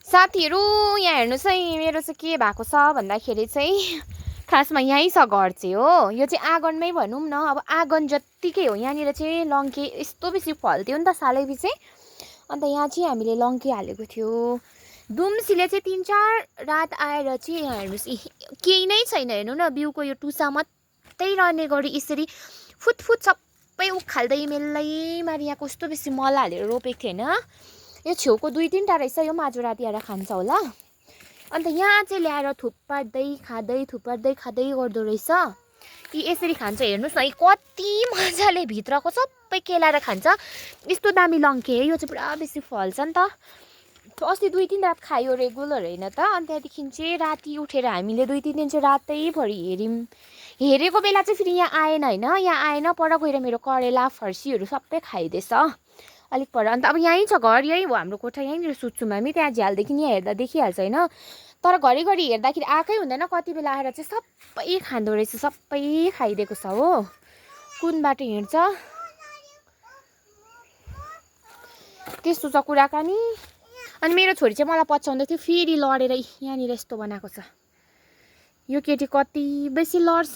साथीहरू यहाँ हेर्नुहोस् है मेरो चाहिँ के भएको छ भन्दाखेरि चाहिँ खासमा यहीँ छ घर चाहिँ हो यो चाहिँ आँगनमै भनौँ न अब आँगन जत्तिकै हो यहाँनिर चाहिँ लङ्के यस्तो बेसी फल्थ्यो नि त सालैपछि अन्त यहाँ चाहिँ हामीले लङ्के हालेको थियो दुम्सीले चाहिँ 3-4 रात आएर चाहिँ यहाँ हेर्नुहोस् केही नै छैन हेर्नु न बिउको यो टुसा मात्रै रहने गरी यसरी फुटफुट सबै उखाल्दै मेल्लै मारि यहाँ कस्तो बेसी मल हालेर रोपेको थिएन यो छेउको 2-3टा रहेछ यो माजु राति आएर खान्छ होला अन्त यहाँ चाहिँ ल्याएर थुपार्दै खाँदै गर्दो रहेछ यी यसरी खान्छ हेर्नुहोस् न कति मजाले भित्रको सबै केलाएर खान्छ यस्तो दामी लङ्के यो चाहिँ पुरा बेसी फल्छ नि त अस्ति 2-3 रात खायो रेगुलर होइन त अनि त्यहाँदेखि चाहिँ राति उठेर हामीले 2-3 दिन चाहिँ रातैभरि हेरेको बेला चाहिँ फेरि यहाँ आएन होइन यहाँ आएन पर गएर मेरो करेला फर्सीहरू सबै खाइदिएछ अलिक पर अन्त अब यहीँ छ घर यहीँ हो हाम्रो कोठा यहीँनिर सुत्छौँ हामी त्यहाँ झ्यालदेखि यहाँ हेर्दा देखिहाल्छ होइन तर घरिघरि हेर्दाखेरि आएकै हुँदैन कति बेला आएर चाहिँ सबै खाँदो रहेछ सबै खाइदिएको छ हो कुन बाटो हिँड्छ त्यस्तो छ कुराकानी अनि मेरो छोरी चाहिँ मलाई पछ्याउँदै थियो फेरि लडेर यहाँनिर यस्तो बनाएको छ यो केटी कति बेसी लड्छ